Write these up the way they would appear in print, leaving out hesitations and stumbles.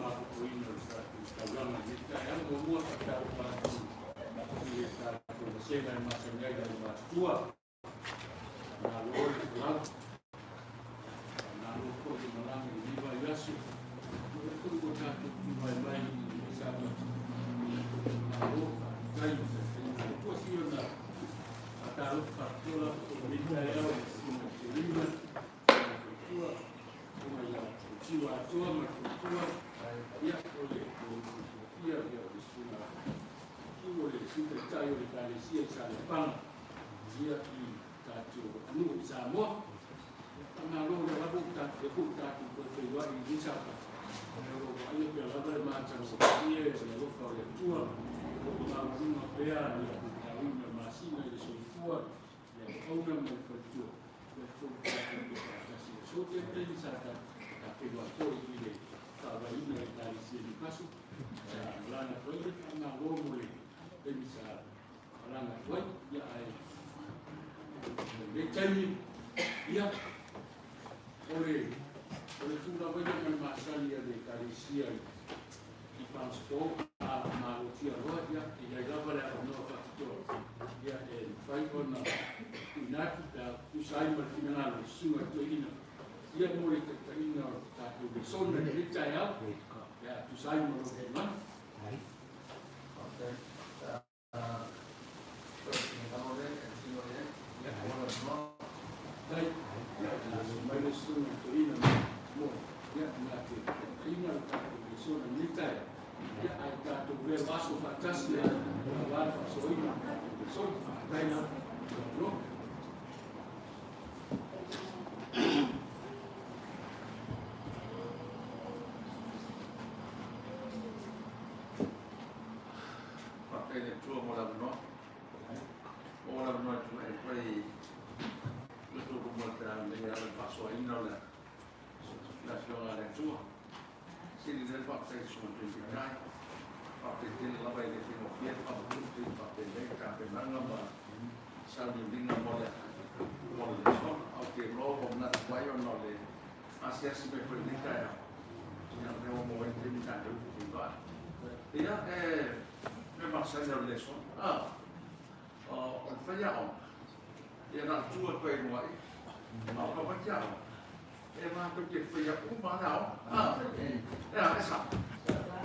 maopoopoina o le tatou taulaga i lenei taeao. Muamua faatalofa atu i le tatou vasega e masani ai le aumatutua. Faamalo le folau. Faamalo foi le malaga i lenei vaiaso. O lea foi ua tatou tulai mai i lenei Sapati. Malo faafetai i le taitaiga a le Atua. Sili ona faatalofa faapitoa lava foi i lenei taeao i le susuga i le Toeaina, le faletua, susuga ia Tiu Atoa ma le faletua, ia, o le silafia ia o le susuga Tiu o le Sui Taitai o le Ekalesia i Saleapaga, ia, i tatou atunuu i Samoa. Ia, faamalo o lea lava ua tatou, lea foi ua tatou toe feiloai i lenei Sapati. Ia, o lo o vaaia pea lava le matagofie o le alofa o le Atua, o lo o maualuga pea le tauina o le masina i le soifua, le auauna ma le faletua, ia foi ua tatou toe faatasi i aso. Tele taimi sa tafeiloai foi i le faavaeina o le Ekalesia i Newcastle, sa malaga atu ai, ia faamalo mo le taimi sa malaga atu ai, ia ae lenei taimi, ia o le o le tulaga ia ma le masani a le Ekalesia i Palmstorm a malotia loa, ia e i ai lava le avanoa faapitoa ia e mafai ona tuuina atu pe a tusa ai ma le finagalo o le susuga i le toeaina ia mo le taitaiga o le tatou lesona i lenei taeao pe a tusa ai ma lou finagalo. Faafetai. Ia, aso mai le susuga i le toeaina mo ia na te taitaiga le tatou lesona i lenei taeao. Ia, ae tatou velo aso faatasi aua le faasoaina o le tatou lesona. Faafetai lava. Malo. Faafetai i le Atua mo le avanoa. Mo le avanoa e tulai atu ai i le luma o le taeao nei e ala i le faasoaina o le Afioga a le Atua. Sili lea le faafetai i le Susuga i le Taitai. Faafetai tele lava e le faigofie le faamatuu taimi faapenei i tapenaga ma sauniuniga mo le lesona. Ae ou te iloa ua manatu mai ona o le asiasi mai foi i lenei taeao, ia o lea ua maua ai le taimi tatou te feiloai. Ia, e mea masani o le lesona, a, o le faiaoga, ia na o le tu atu ai i luga i i, a o tamaiti aoga, e latou te faia uma lava le aoga. A, e a, e sao.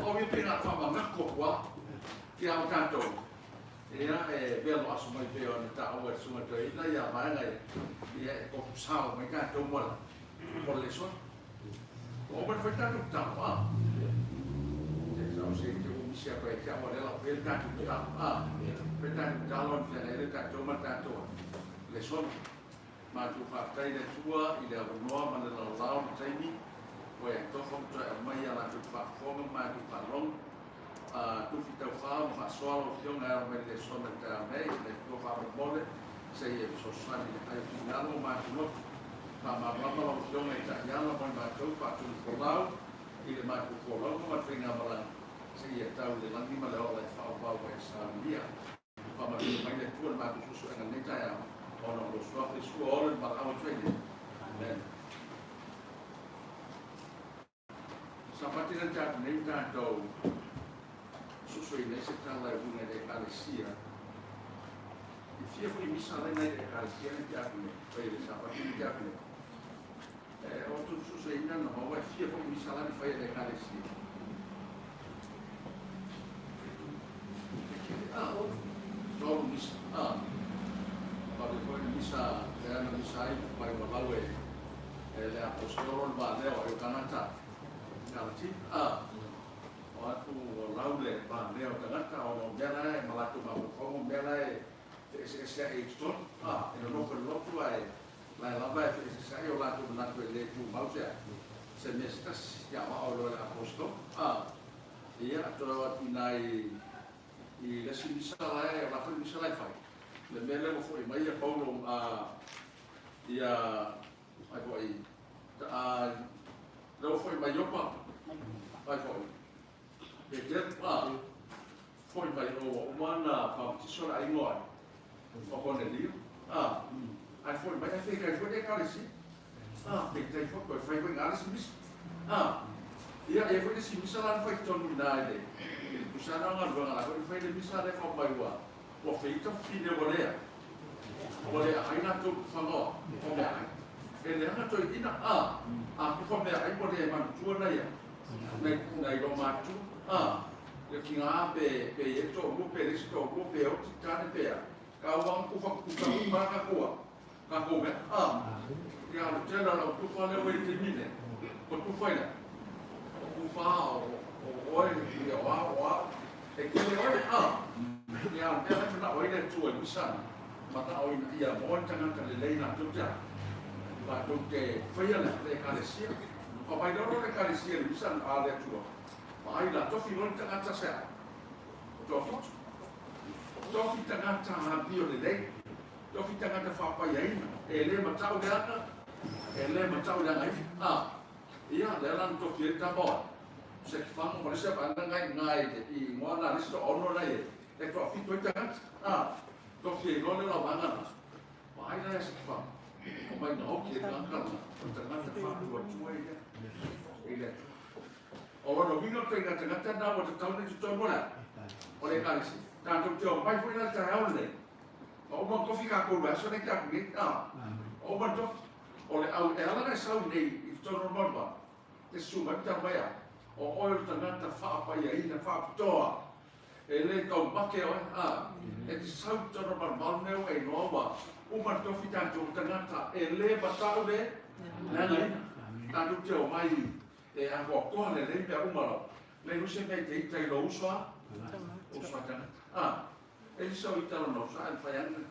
O ia pei na o le faamanatu atu lava ia o tatou, ia e velo aso mai pei ona taua e le Susuga Toeaina ia vaega ia, ia e tofu sao mai tatou mo le lesona. Ua uma ona fai le tatou tatalo, a? Se sau se te ua misi atu ai te au a lea lau fai le tatou tatalo, a? Fai le tatou tatalo ona feagai ai le tatou ma le tatou lesona. Matou faafetai i le Atua i le avanoa ma le laolao i le taimi ua e atofa ma toe aumai a latou faafofoga ma matou faalogo. Tufi taufa ma faasoa lau Afioga e alo mai le lesona i le taeao nei, le Atua faamolemole se i e fesoasoani i le ai o finagalo o matou loto. Faamalamalama lau Afioga i taiala mo i matou faatonu folau i le matou folauga ma le faigamalaga se i e tau i le lagi ma le ola e faaauau ai e saunia. Faamanuia mai le Atua i le matou suesuega i lenei taeao ona o lou Suafa Iesu ua ola i le valaau atu ai nei. Amene. Sapati lea na tatou nei ma tatou suesueina ai se tala e uiga i le Ekalesia. E fia foi misa la nai le Ekalesia nei te atu nei, oi le Sapati nei te atu nei. E o tu suesueina na maua e fia foi misa la ni fai le Ekalesia. Ah, tolu misa. Ah, pa foi misa, le ana misa ai, mai walau e E le Aposetolo le valea o ai o tagata Galati, a o atu ua lau le valea o tagata ona o mea la e ma latou mafaufauga o mea la e feeseeseai ai i totonu, a e nonofo i le lotu ae la e lava e feeseeseai o latou manatu e le tumau se se mea se tasi, ia aoao loa e le Aposetolo, a ia toe o atu i ina i i le isi misa la e o la foi misa la e fai le mea lea ua foi mai ia Paulo a ia Ai foi, a, lea ua foi mai Iopa, ai foi, Peteru, a, foi mai o ua uma ona faamatiso le aiga o ai, o Konelio, a, ae foi mai, ae feitai foi le Ekalesia, a, feitai foi, toe fai foi i ina le isi misa, a, Ia, e i ai foi le isi misa la na fai i totonu i ina i le, i le pusana o galuega la foi na fai le misa lea fai mai ua, ua feita fafine ua le a, ua le aai latou tufaga o, o meaai. E leaga toeaiina, a, a tufa meaai ua le manatua nai a, nai, nai loomatutua, a, le tiga pe, pe i ai le toalua pe leai se toalua pe oti tane pe a, tau lava na tufa tutusa uma lava tatou a, tatou mea, a. Ia, o le tele o lau tufa lea ua i le taimi lenei, ua tufa i le a? O tufa o, o oe, ia o a, o a, e tele oe, a. Ia, o le mea lea e manao ai le Atua i misa na, manao ina ia maua ni tagata lelei latou te a, latou te faia le, le Ekalesia. Fa mai loa le Ekalesia i le misa a le Atua, vaai la, tofi loa le tagata se a, o toafitu. Tofi tagata amio lelei, tofi tagata faapaiaina, e le matau leaga, e le matau leagaina. A, ia, lea la na tofi ai le tama o Sekifago ma le isi vaega na i ina i le i igoa na le isi toaono na i e toafitu ai tagata. A, tofi ai loa le la vaega na. Vaai la ia Sekifago, o mai na oki e tagata na, o le tagata faatuatua i le, i le Atua. O lona uiga o le ituaiga tagata lena ua tatau ona i totonu o le a? O le Ekalesia. Tatou te omai foi la i le taeao lenei, ua uma ona tofi tatou i le vaiaso lea na tea atu nei, a? Ua uma ona tofi. O le au, e ala ona e sau nei i totonu o le malumalu, e te susu mai ma tau mai a, o oe o le tagata faapaiaina, faapitoa, e le taumate oe, a? E te sau i totonu o le malumalu lenei ua e iloa ua uma ona tofi tatou tagata e le matau le leagaina. Tatou te omai E atoatoa lelei mea uma lava. Leai foi se mea e te ita i lou uso a, uso a tagata. A, e i sau ita lona uso, ae mafai lava ona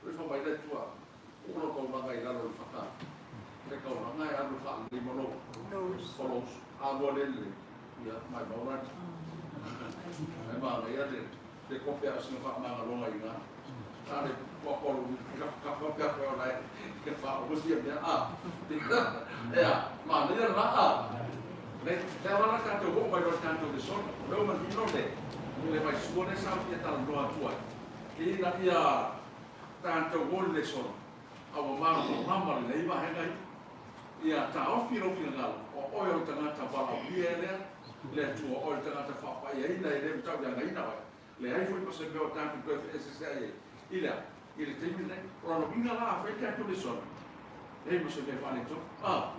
toe fai mai le Atua, tuu lau taulaga i lalo o le fata, le taulaga e alu e faalelei ma lou, ma lou uso. A lua le lelei, ia, maimau la. Ae manaia le, le kope a o sina faamagaloga i ina. Na o le puapuapu o lou tafatafa pe afai o la e faaogosia mea, a. Ea, manaia lena, a. Le, le ala la tatou oo mai loa i le tatou lesona, o lea ua manino le, le vaisua lea sa ou fia talanoa atu ai, ina ia tatou o i le lesona, a ua malamalama lelei vaega ia. Ia taofi lou finagalo, o oe o le tagata valaaulia e lea, le Atua, o oe o le tagata faapaiaina e le matauleagaina oe. Leai foi ma se mea o tatou toe feeseeseai ai i le a? I le taimi lenei. O lona uiga la, afai tatou lesona, leai ma se mea e faaletonu. A,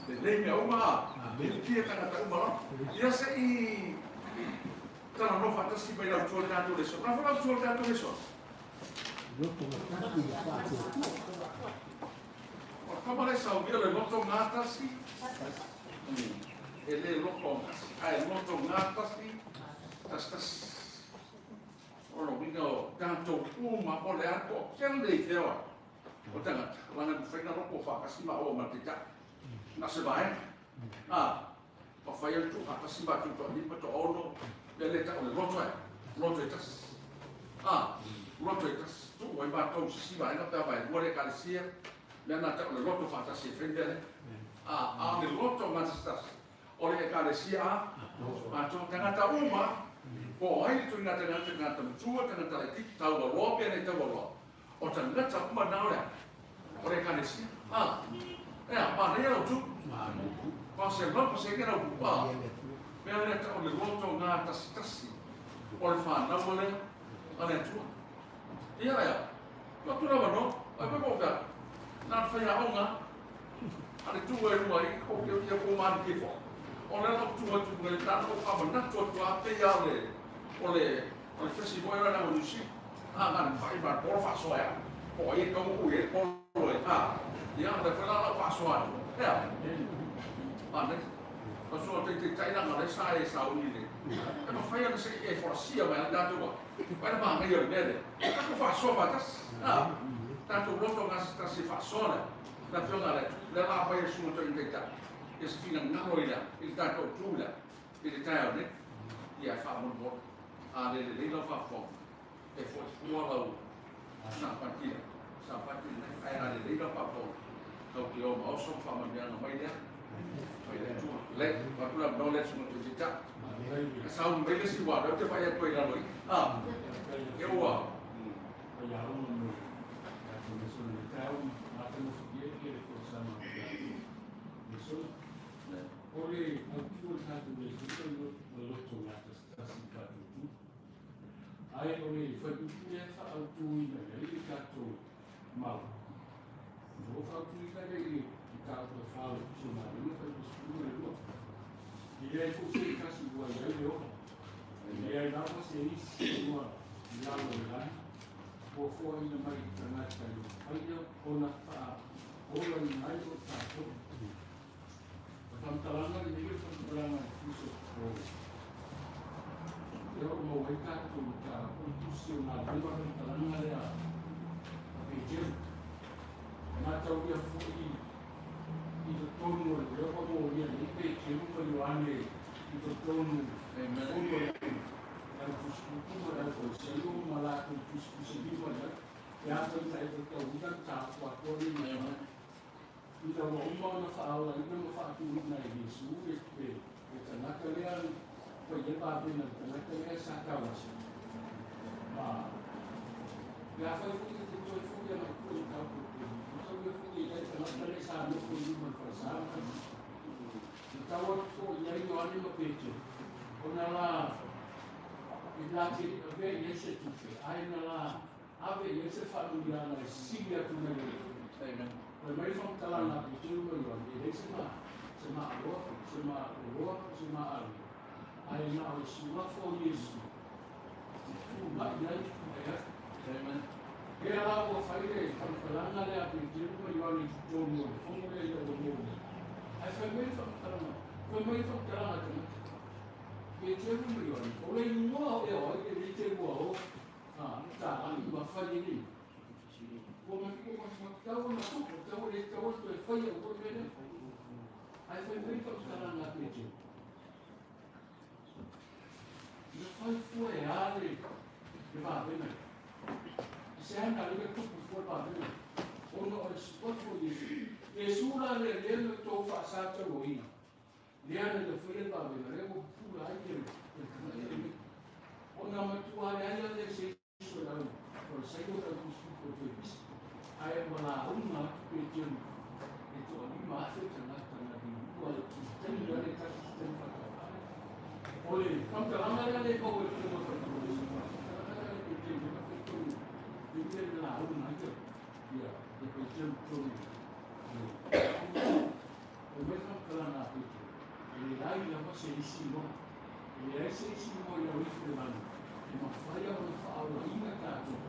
lelei mea uma, a, fiafia tagata uma lava. Ia se i talanoa faatasi mai lau tua i le tatou lesona. Lafo lau tua i le tatou lesona. O le tama lea e saunia o le loto gatasi, e le loto gatasi, ae loto gatasi, tasi tasi. O lona uiga o tatou uma o le a toatele i fea o tagata, laga e mafai ona loto faatasi maua ma le Taitai. Na o se vaega. A, mafai ona tuu faatasi matou toalima, toaono, mea lea e tau o le loto e, loto e tasi. A, loto e tasi. Tuu ai matou i se isi vaega pe a vaelua le Ekalesia, mea na tau o le loto faatasi e fai le mea lea. A, a o le loto gatasi, o le Ekalesia a, atoa, tagata uma, po o ai le ituaiga tagata, tagata matua, tagata laitiiti, taualoa pe le taualoa, o tagata uma na o le a? O le Ekalesia. A, ea, manaia lau tu. 100% lau tu. A, mea lea tau o le loto gatasi o le fanau a le, a le Atua. Ia ea, ua atu lava no, ai mai po o fea, na o le faiaoga a le tu ai luga i ko ke ia ko mani ke fo. O le lau tu atu le tana o whamanatu atu a pe ia o le o le o le fesi mo era na o Nusi. A na le whai ma polo whasoa ea. Po ai e kau ui e polo e. A, ia le whai la lau whasoa atu. Ea, a nei. Whasoa te te tairanga le sa e sa uni le. E mawhai ana se e wharasia mai ana tātou a. Vai le māngai o le mea lea. Tatou faasoa faatasi. A, tatou loto gasitasi e faasoa le, le Afioga a le Atua. Lea la aumai e le Susuga Toeaina Taitai, ia se finagalo i le, i le tatou tu i le, i le taeao nei. Ia e faamolemole, a le lelei lau faafofoga, e foi fua lau sapati, sapati lenei, ae a lelei lau faafofoga, tatou te o ma oso ma faamanuiaga mai lea, mai le Atua. Le, avatu le avanoa lea i le Susuga Toeaina Taitai. E sau mai le isi wā, lea ou te vaai atu ai i lalo i. A, e ua. O le autu o le tatou Lesula ma loto gatasitasi i faatuatua. Ae o le fuaiupu lea e faaautuina i ai le tatou mau, o lo o faaautuina lea i le mataupu e fa o le Tusi o Galuega Fuaiupu 12. E leai foi se tasi ua i ai le ola. E leai lava se isi ua i lalo o le lagi ua foaiina mai i tagata e mafai ona faaolaina ai o tatou. O le faamatalaga lenei o le faamatalaga i le Tusi o lea o maua ai tatou mataupu o le Tusi o Galuega, o le faamatalaga lea a Peteru. E mataulia foi i totonu o le lea ua molia nei Peteru ma Ioane i totonu o le au tusitupu ma le au Farisaio ma latou tusitusilima i ai. E afai na e faitauina le mataupu atoa lenei mai. Ina ua uma ona faaolaina ma faatuina e Iesu le tagata lea na fai ai vavena le tagata lea sa tauasa. Ma pe afai foi e te toe foi agai tua i tau tau tau ia foi e ia tagata lea sa nofo i luma i le falesa ma falesa. Na tau atu foi i ai Ioane ma Petero, ona la e la te avea i ai se tupe, ae na la Ave i ai se faamanuiaga e sili atu nai lo le tupe. Fai mai le faamatalaga a Peteru ma Ioane, e leai se ma, se maaloa, se maaloa, se maalu, ae na o le suafa o Iesu e te tulai ai e atu. Lea la ua fai le faamatalaga lea a Peteru ma Ioane i totonu o le fono lea ina ua molia. Ae fai mai le faamatalaga, fai mai le faamatalaga a tagata, Peteru ma Ioane, o le igoa o ea o ai lenei te ua o Lea na ia faia le vavega, lea ua pupula ai le tagata lenei. Ona matua leai lava lea se isi o lau Farisaio o lau tusitupe o toe pisa. Ae ua lauga atu Peteru e 5,000 tagata na liua i le taimi lava lea e tasi se taimi faatauva. O le faamatalaga lea lea e maua i totonu o le Faletupe o le faamatalaga lea Peteru na fai tonu i le mea na lauga ai ia Peteru i totonu Fai mai le faamatalaga a Petero, E leai lava se isi igoa, e leai se isi igoa i lalo ifo i le lagi e mafai ona faaolaina tatou,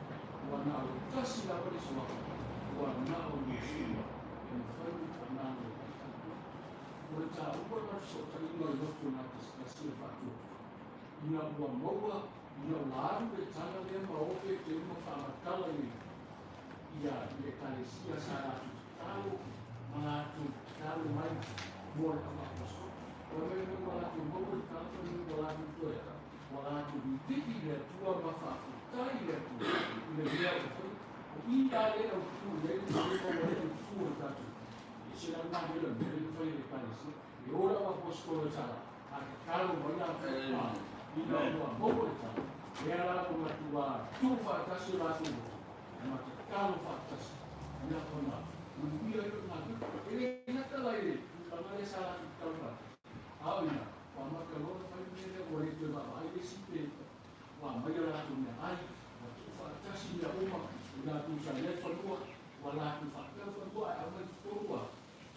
ua na o le tasi lava le suafa, ua na o Iesu e mafai ona faamalo ai tatou. O le taua ma le fesootaiga o le loto gatasitasi o le faatuatua, ina ua maua, ina ua alu le tala lea ma o Peteru ma faamatala i ia i le Ekalesia sa latou tatalo ma latou tatalo mai mo le auapostola. Fai mai ina ua latou maua le tala, fai mai ua latou toe, ua latou vivii i le Atua ma faafetai i le Atua i le mea ua faia. O i la lea e autu i ai le mea maua ai autu o le tatou. E ese la lena mea o le mea lea na fai e le Ekalesia. E o le auapostola i tala, a tatalo mai latou, ina ua maua le tala, lea la ua matua tuufaatasi o latou loto. Ma tatalo faatasi ia ona manuia ai o galuega. E le gata la i le tulaga lea sa latou tatalo faatasi, a o ina ua amata loa ona fai le mea lea ua le toe vaavaai le isi pe ua aumai a latou meaai, ua tuufaatasi mea uma i latou sa i ai fanua, ua latou faapea fanua ae aumai i totonu a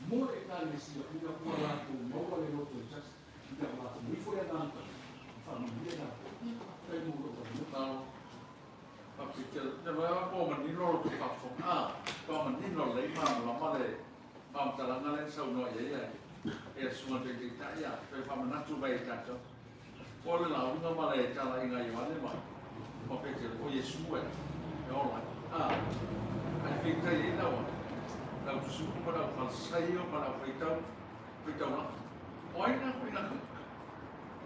mo le Ekalesia ina ua latou maua le loto e tasi, ina ua latou ifo le agaga paia e faamanuia i latou. Faafetai mo lou avanoa. Faafetai. Te wai po manino lo tu faafofoga. Ah, po manino lelei malamalama le faamatalaga lea na saunoa i ai e le Susuga i le Taitai a toe faamanatu mai e tatou. Po o le lauga ma le talaiga a Ioane ma ma Petero, o Iesu e e ola ai. Ah, ae feitai ai lau lau tusiupu ma lau Farisaio ma lau faitau faitaulaga. O ai na koina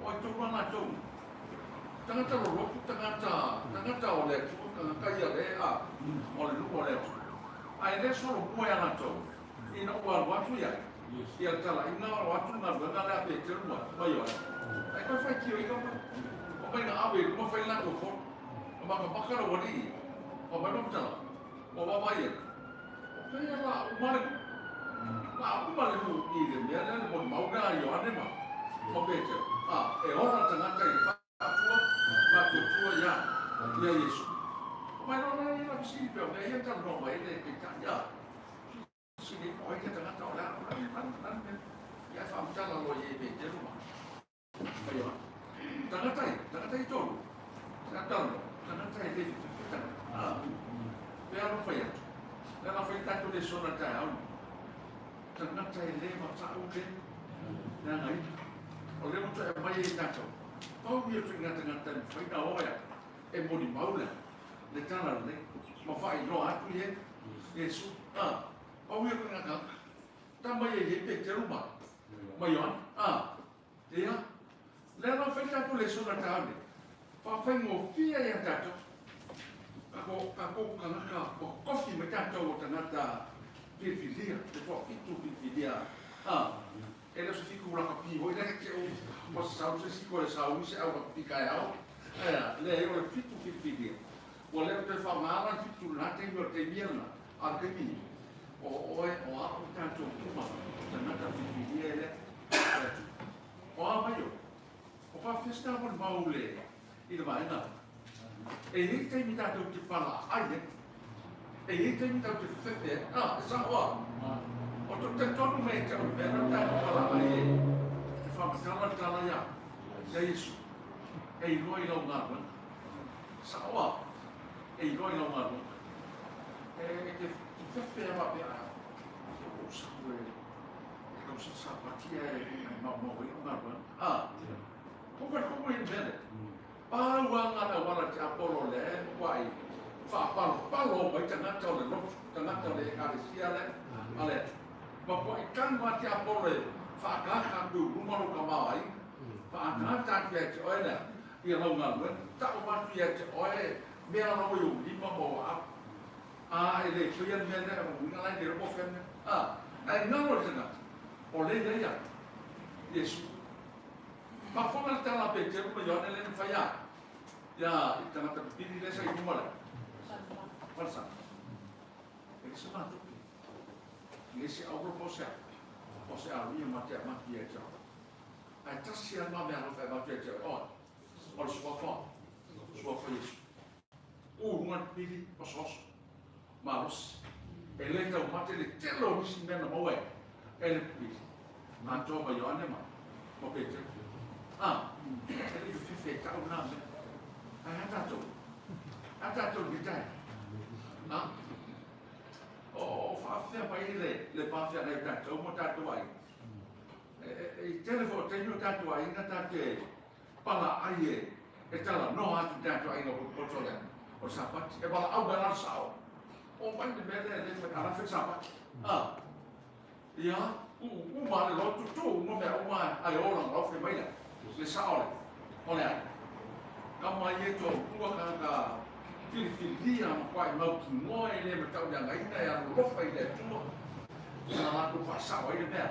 O ai tonu a latou? Tagata lolotu, tagata, tagata o le Atua, tagata ia le a, o le nuu o le Atua. Ae le solomua ia latou, ina ua alu atu ia, ia le talaiga o atu le galuega lea a Peteru ma, ma Ioane. Ae toe faitioina mai, omai na ave i luma fai le latou fono. Na makamaka le aualii ia, fai mai Mamatala, ua vaavaai atu, o feia la uma le nuu. A uma le nuu i le mea lea le molimau lea a Ioane ma Peteru, a e ola le tagata i le faatua, faatuatua ia ia Iesu. Mai loa lea ia fesili pea o mea ia na talanoa mai ai le Taitai, a fesili po o ai le tagata o le a, o le a le mea. Ia ae faamatala loa i ai e Peteru ma Ioane. Tagata ia, tagata ia tolu, sa talanoa, tagata e le fefefe tagata. A, pei lava ona fai atu, leaga fai tatou lesona i le taeao lenei. Tagata e le matau le leagaina. O lea ua toe aumai ai e tatou, pau ia o ituaiga tagata e mafai ona o e molimau le le tala lelei ma faailoa atu ie Iesu. A, pau ia o ituaiga tagata. Tama ia i ai Peteru ma Ioane. A, ia, lea la fai tatou lesona i le taeao nei, faafaigofie ai ia tatou, tatou tagata ua tofi mai tatou o tagata filifilia, le toafitu filifilia, a, e le o se fitu lakapi foi lea te ua sau se isi toe sauni se au lakapi taeao, ae a, leai o le fitu filifilia, ua le o toe faaaogaina le fitu i lena taimi o le taimi ia lena, a o le taimi nei, o oe, o au tatou uma, tagata filifilia e le Atua. O a mai oe? O faafesta molimau le i le vaega lea. E i ai taimi tatou te palaai ai. E i ai taimi tatou te fefefe ai. A, e sao a? O to talitonu mea ia te au i le mea lea tatou palaai ai e faamatala le tala ia ia Iesu. E iloa i lau galuega. Sao a? E iloa i lau galuega. E te fefe lava faapea, a, se ua ou sau e e tausi Sapati ae maumau ai lau galuega. A, ua talitonu ai i le mea lea. Pau lava na o le auala te Apolo lea e matuai faapalopalo mai tagata o le lotu, tagata o le Ekalesia lea a le Atua. Matuai tanu lava te Apolo e faaagaga atu i luma lou tamaoaiga, faaagaga atu ia te oe lea ia lau galuega, tau atu ia te oe mea lava i ou lima ma ou aao. A e le faia le mea lea, o lona uiga la e le iloa po o fea le mea. A, ae galo i le tagata, o lea e i ai a Iesu. Faafofoga le tala a Peteru ma Ioane lea na fai a ia i le tagata pipili lea sa i luma lea. Falesa. E le se matupe. E le se auro po o se a. O se aoia ma te avatu ia te oe. Ae tasi lava ma mea alofa e avatu ia te oe. Oe, o le suafa. Suafa Iesu. U luga le pipili, osooso. Malosi. E le taumate le tele o nisi mea na maua e le pipili. Atoa ma Ioane ma Peteru. A, e le i fefe e tau na mea. Ae a tatou? A tatou i le tae? A, o faafefea mai le va feagai o tatou ma tatou aiga. E tele foi o taimi o tatou aiga ta te palaai e talanoa atu i tatou aiga potopoto lea o le Sapati. E valaau mai la le sao. O mai le mea lea e le fai, a la fai le Sapati. A, ia, uma le lotu, tu uma mea uma ae ola ma lau fai mai lea. Le sao le, o le ai. Kama ia toalua tagata filifilia ma kuai mautinoa e le matauleagaina e alolofa i le Atua na latou faasao ai le mea,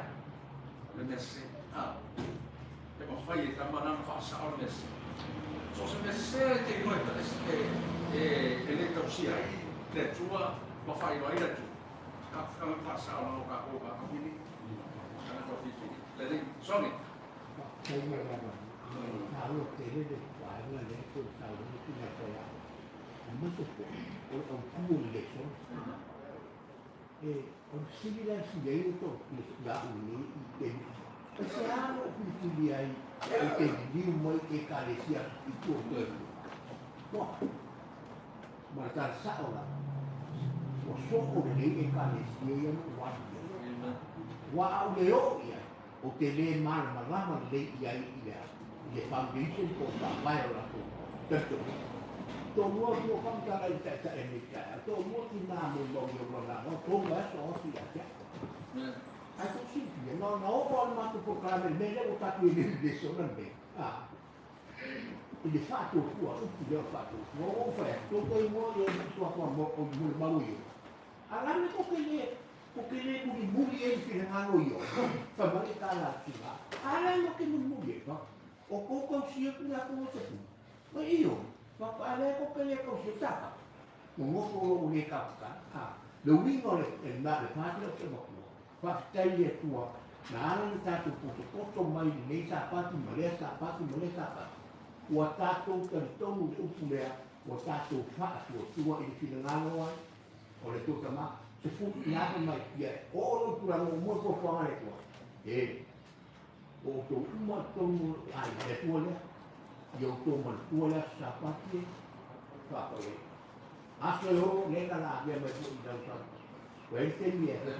le mea sese. A, e mafai e tama na ona faasao le mea sese. So o se mea sese e te iloa e le tausia ai le Atua ma faailoa ai le Atua. Ka faasao lava o tatou tagata tagata filifili. Lelei, Sonny. Faafetai lava. Taua tele le vaega lea e toe saunoa ai Tina Toeao. Aemaise foi o le autu o le lesona. E, o le fesili la e fesili ai le ia au nei i taimi, aisea lou filifili ai ou te liliu mai i Ekalesia i tua o toe lua? Ua, ma le tala sao lava, ua soo lelei Ekalesia ia na ou alu i ai. Aua a ou le oo i ai, ou te le malamalama lelei i ai i le i le foundation po o le faavae o latou talitonuga. Toalua ua faamatala i le taitai nei taeao, toalua tina molimau i ou lalaga, o tolu aso ofi ia te au. Ae tou silafia, na ona oo lava le matou polokalame i le mea lea ua tatou i ai nei i le lesona lenei, a, i le faatuatua, upu lea o le faatuatua. Ua ou fai atu, tou te igoa i le suafa o molimau i o. A lame ko ke le, ko ke le mulimuli e i finagalo i o, fai mai e tala atu la. A la no ke mulimuli e, fa, o kou kausia ku la ku o te pu. Mai i o, fa, a le ko ke le kausia tapa. Mo ngofo lo u le ka ka, a, le uiga o le, le, le pāti o te makua. Faafetai i le Atua na ala ona tatou potopoto mai i lenei Sapati ma lea Sapati ma lea Sapati, ua tatou talitonu i le upu lea, ua tatou faatuatua i le finagalo ai o le Atua Tama. Sefulu i ina fai mai, ia oo loa i tulaga ua moe fuafuaga a le Atua, e ua outou uma i totonu o le aiga, le Atua lea, ia outou manatua le aso Sapati e faapai ai. Aso e ono lea na lavea mai foi i lau saunoaga. Ua i ai le taimi e fai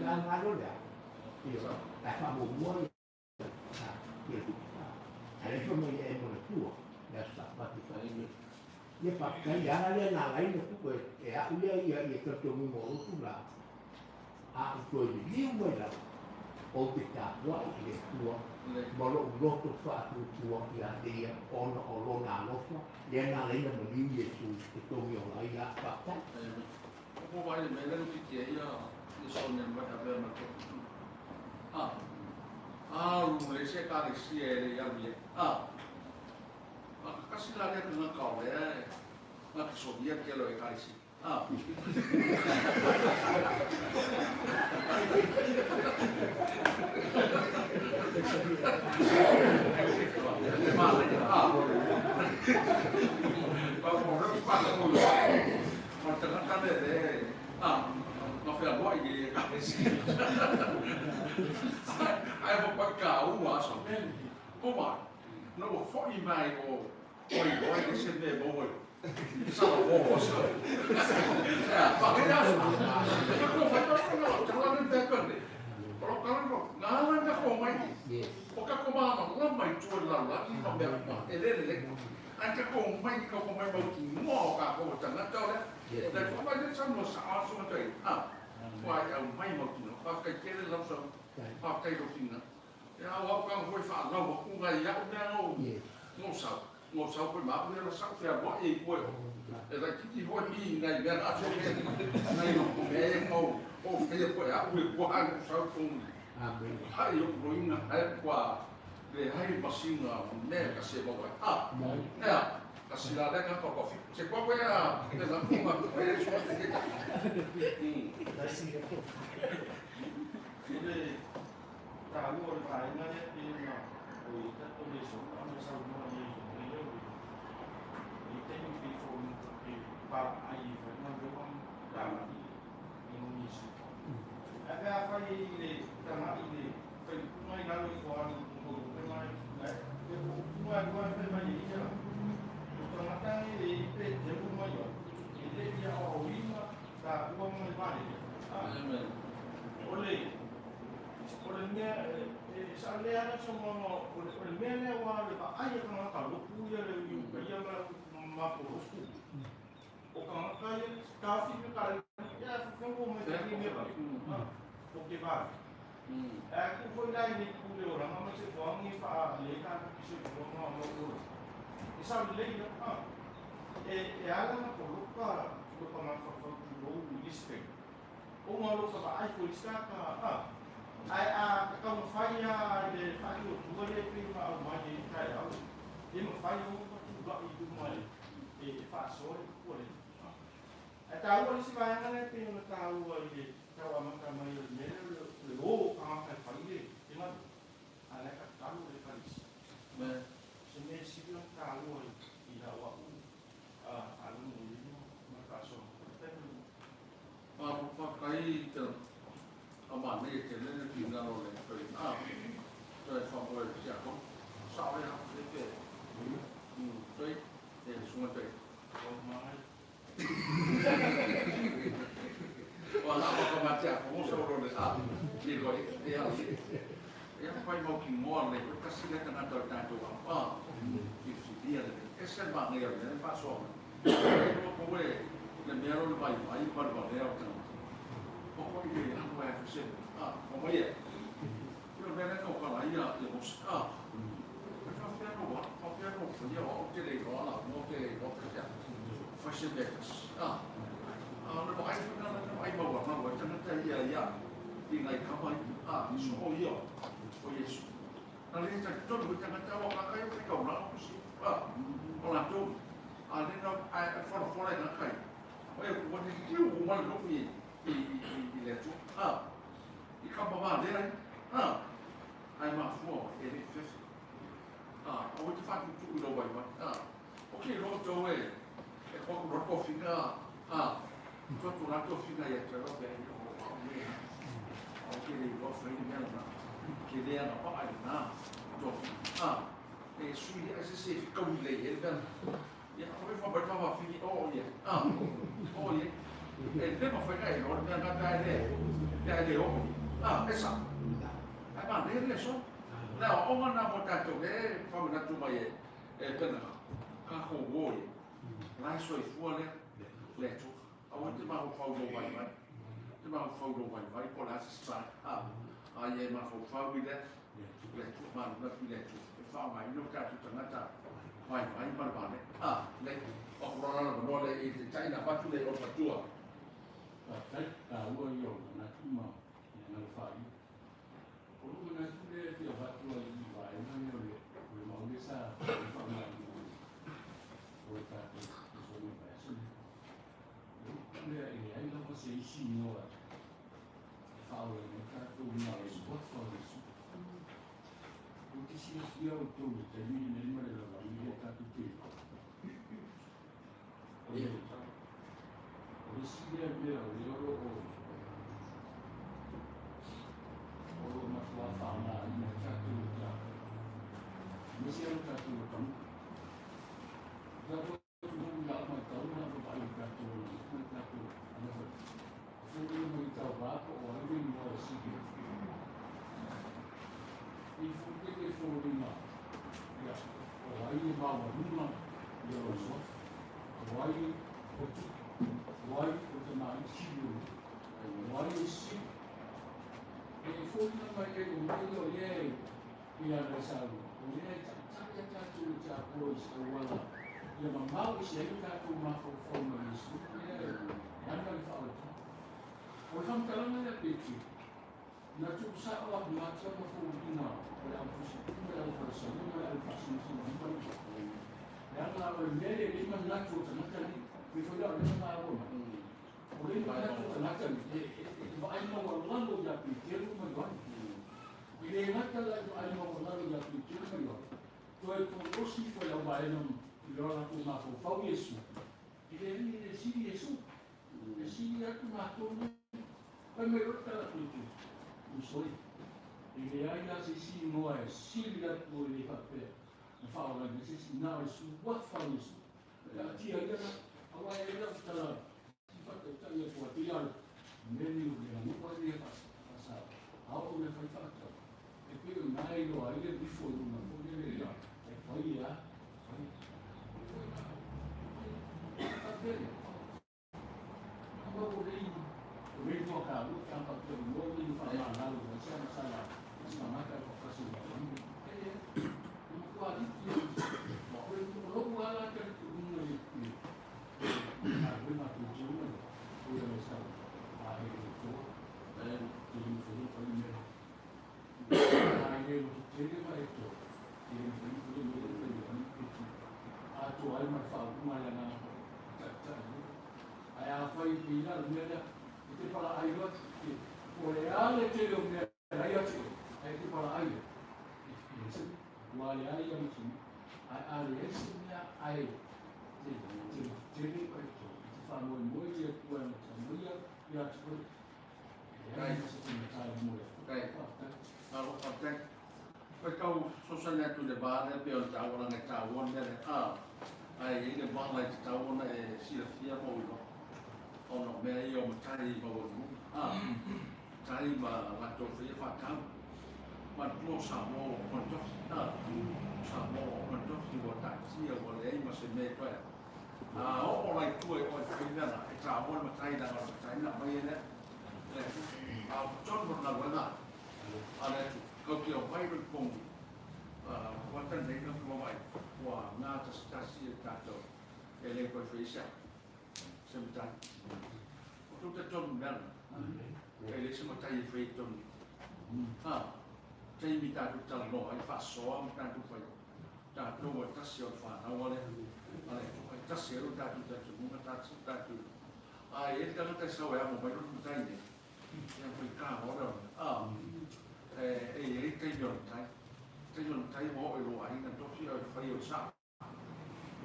lea, ioe, ae faamuamua ia le tupe. Ae le fai mai e manatua le aso Sapati faaiu. Ia faafetai, le ala lea na ala ai ona tuu e au ia ia talitonuga o lou tulaga, a ou toe liliu mai lava, ou te tapuai i le Atua ma lou loto faatuatua ia te ia ona o Lona alofa, lea na ala ai ona maliu Iesu e togi ola ai la. Faafetai. Ko wai le mea lea titi ai ia Sonia mai avea ma te kutu. Ah. Ah, lu le se ka le si e le ia le. Ah. A ka kasi la le ka ka o le. Na ka Sonia ke lo e ka le si. Ah. Ah. Pa mo re pa ko. Ma tagata le le. Ah. Ma fealuai i le ekalesia. Ai mo pa ka ua so. Ko mai. No ua foi mai o oi oi le se me mo oi. Sa o o so. Ya, pa ke ya. Ka ko fa ko no ka la le ko ne. O lo ka lo na la ka ko mai. O ka ko ma ma la mai tu la la i ma mea ma e le le. Ai ka ko mai ka ko mai mo ki mo ka ko ta na ta le. Le ko mai le sa no sa a so te. Ah. Wai au mai mo ki no. Pa kai ke le la so. Pa kai ro ki na. E au au ka hoi fa lau ku ngai au mea ngo. Ngo sa. Ngo sa ko ma le la sa fe mo e ko. E la kiti hoi mi ngai mea a so me. Ngai no ko me mo. O fe ko ya u ko ha no sa ko. Amen. Hai o ko ina hai kwa le hai masinga me ka se mo wai. Ah. Ea, ka sila le ka ko kofi. Se kwa koe a te la kuma ko e so te ke. I le taua o le vaega lea pei ona o i tatou le soa ma saunoa i ai i lea i taimi pei foi e palaai ai foi galuega ma tagai i nisi. Ae pe afai i le tagai i le failupuna i lalo ifo ane i o upega e o upuga e lua e fai mai ai ia o tagata nei e i pe teu mai ai e le i aoaoina taua ma le valele. O le o le mea e saolea ana le saunoaga o le mea lea ua le vaai a tagata lotu ia le uiuka ia ma mapolofu o tagata ia taofi me ka ia fefengo mai fai mea vale o ke vale. Ae tu foi la i le pule o langa mai se foangi fa le ka ki se foanga o o e sa le ia e e ala na poloka lo pa ma fa fa tu lo i lispe o nga lo ka ai ko lista ka a ai a ka ka mo fai a le fa o tu le pe ma au mai e kai au e mo fai o ka tu la i tu mai e fa so e ko le e ta ua le si vai le pe na ta ua i le tau amata mai o le mea le o tagata e fai le te galu a le ka tatalo le ekalesia. Se mea sili ona taua i lau au faalogoloina ma le faasoa. Faafetai mo le. Faafetai te a manaia tele le finagalo o le toe toe faamoe siakono. Sao ia le pe. Toe e suga toe. Mai. Ua lava ka matea ko sa ro le a. Ni ko e a e fai mau ki moa le ko kasi le tagata o tatou a. I si dia le. E se ma ngai le fa so. E ko ko e le mea ro le vai vai pa le valea o tagata. O ko i le a e se. A, o mai e. Io mea le ka la ia ia mo a. E fa fea no wa, fa fea no fa ia o te le ro la mo te ro te te. Fa se mekas. A. A le mai fu na na mai ma wa ma wa tagata ia ia i ngai kama a so o ia o Yesu. Na le ta tonu i tagata wa ka kai o te kau la o si. A. O la tu. A le na a fora fora na kai. O e ko ni tiu o ma lo i i i i le tu. A. I kapa valea ai. A, ae mafua e le i fefe. A, aua e te faatuutuu i lou vaivai. A, ou te iloa outou e, e toa atu loa tofiga, a, toa atu la tofiga ia te oe, faapea, o au le, a, ou te le iloa fai le mea lena. Ou te le agavaa i lena tofiga. A, e sui ai se isi e fetaui lelei ai le mea lena. Ia, aua e fai mai le faafafine, o ia, a, o ia. E le mafai ona e iloa le mea lena pe a e le, pe a e le oo i ai. A, e sao. Ae manaia le aso. O le aoaoga lena mo tatou lea e faamanatu mai e e Pena, tatou uo ia. O la e soifua lea, le Atua. Aua e te mafaufau i lou vaivai. Te mafaufau i lou vaivai po o le a se style. A, a ia e mafaufau i le, le Atua, manatu atu i le Atua. E faaaogaina o tatou tagata vaivai ma le valea. A, le, o aku loa la le avanoa lea i te tai na avatu lea i o le matua. Faafetai, taua ia o manatu ma finagalo faaalia. O lou manatu lea e fia avatu ai i vaega lea o le o le mau lea sa faaaogaina o le tatou lesona i le vaiaso lenei. O le upu lea e leai lava se isi igoa e faaolaina ai tatou na o le suafa o Iesu. Ou te silafia outou i le taimi lenei ma le lalolagi lea tatou te i ai. O le o le isi lea mea o lea o lo o o lo o matua faaaogaina e tatou e tatou, aemaise lava tatou atunuu. O tatou atunuu i lau matau ma lau vaavaai i tatou aganuu ma le tatou agafai, e foliga mai tauvā po o ai le igoa e sili atu. E foliga e foliga ia o ai e maualuga ia lona suafa, o ai o tupu, o ai o tamalii sili o o ai e sili. E foliga mai ai o mea ia o lea e pei ona e saunoa, o lea e taitai a tatou i le tiapolo i se auala ia mamao ese ai lo tatou mafaufau mai Iesu lea e ana le faaolataga. O le faamatalaga lea Petelo, Na tuusao a Mata ma foliga o le autusitu ma le aufalesaio ma le aufaasinasina uma le leaga o le mea lea e le manatu o tagata nei, pei foi la o lea na maua mai. O le manatu o tagata nei, e vaai maualalo ia Peteru ma Ioane. E le gata la i vaai maualalo ia Peteru ma Ioane, toe kolosi ifo e le auvaega i lo latou mafaufau Iesu, e leai e le sili Iesu. E sili atu matou nei. Fai mai loa le tala a Peteru, Uso e, e leai la se isi igoa e sili atu e le faapea na faaolaina se isi, na o le suafa o Iesu. Taatia ia la, aua e ai lau tala i faataitai atu ai, pei lava o le mea lenei o le aganuu ai lea faasao, a oo ina fai faatau, e pei o lena e iloa ai le ifo i luga foi lele ia e fai e a, fai. Foi na, faapea lea. Atoa ai ma le faaupuga a le Agaga Taitai. Ae afai e pei la le mea lea, e te palaai loa te, po o le a le tele o mea e lai atu oe, ae e te palaai loa, e leai se mea, ua leai ia ma se mea. Ae a leai se mea ae te, te tele ma e te, e te faamoemoe i le Atua e amata mai ia ia te oe, e leai ma se faigata i luma o le Atua. Faafetai. Malo faafetai. Koe tau fesoasoani atu i le va lea pei o le taua leaga e taua le mea lea a ae i ai le vala e tatau ona e silafia ma ou iloa ona o mea ia o matai maualuluga a matai ma latou faia faatau manatua o Samoa ua opa le tofi a o Samoa ua opa le tofi ua taatia ua leai ma se mea e toe a oo la i tua i oe fai mea la e taua le matai leaga o le matai na aumai ai lea le a o totonu o le galuega a le Atua. Kau te omai roi pongi, ua tali nei na tua mai, ua gatasetasi e tatou, e le koe whai se se matai. O tō te tonu mea na, e le se matai e whai tonu. Ha, taimi tātou talanoa ai, whasoa ma tātou whai. Tātou a tasi o le whanau a le, a le Atua, e tasi e ro tātou tātou munga, tātou, tātou. Ai, e tangata e sau e amo mai ro matai nei. Ia mai tā hora, e i ai taimi o le tai. Taimi o le tai ua oo i lou aiga tofi au e fai o le sao.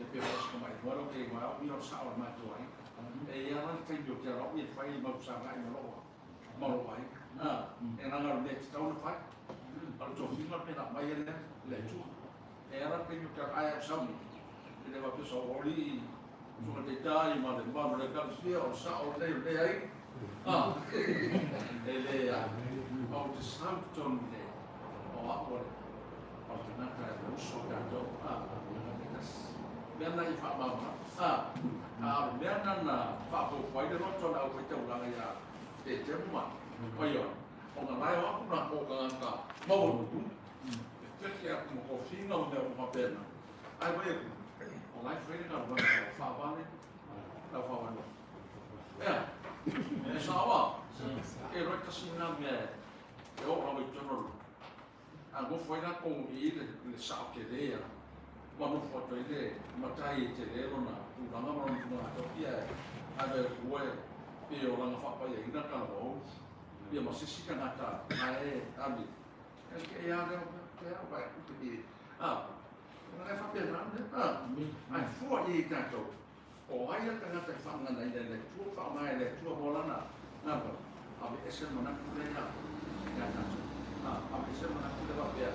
E pei o si tamai noa lea ou te igoa ai au ia o le sao o le matou aiga. E i ai lava le taimi ou te alu au ia e fai mau sagai ma lou ma lou aiga. E leaga o le mea e tatau ona fai. O le tofiga le mea na aumai ai lea e le Atua. E i ai lava le taimi ou te alu ai, ae ou sau nei, e le faapea sa ou alii Susuga Taitai ma le mamalu o le Ekalesia, o le sao lenei o lenei aiga. E le ou te sau i totonu i le o au o le o le tagata e uso o tatou, tagata e tasi. Mea na i faamalamalama. A o le mea na na faaopoopo ai le loto o le aufaitaulaga ia Petero ma ma Ioane, ona la e o atu latou tagata maualuluga, e fefe atu ma tofiga ma mea uma faapena. Ae vaai atu, o la e fai le galuega a lau faavale, lau faavale loa. Ea, e sao a? E iloa e tasi lena mea e oo lava i totonu o le a nofo ai latou i i le sao tele a ma nofo atu ai le matai e tele lona tulaga ma lona tulaga tofi ae ave atu e pei o lana faapaiaina talavou ia ma se isi tagata la e ave e a lea e a vai a e faapena a ae fua i ai tatou o ai a tagata e faaganaina e le Atua faaaoga e le Atua mo lana galuega aveese le manatu lea ia tatou aveese le manatu lea faapea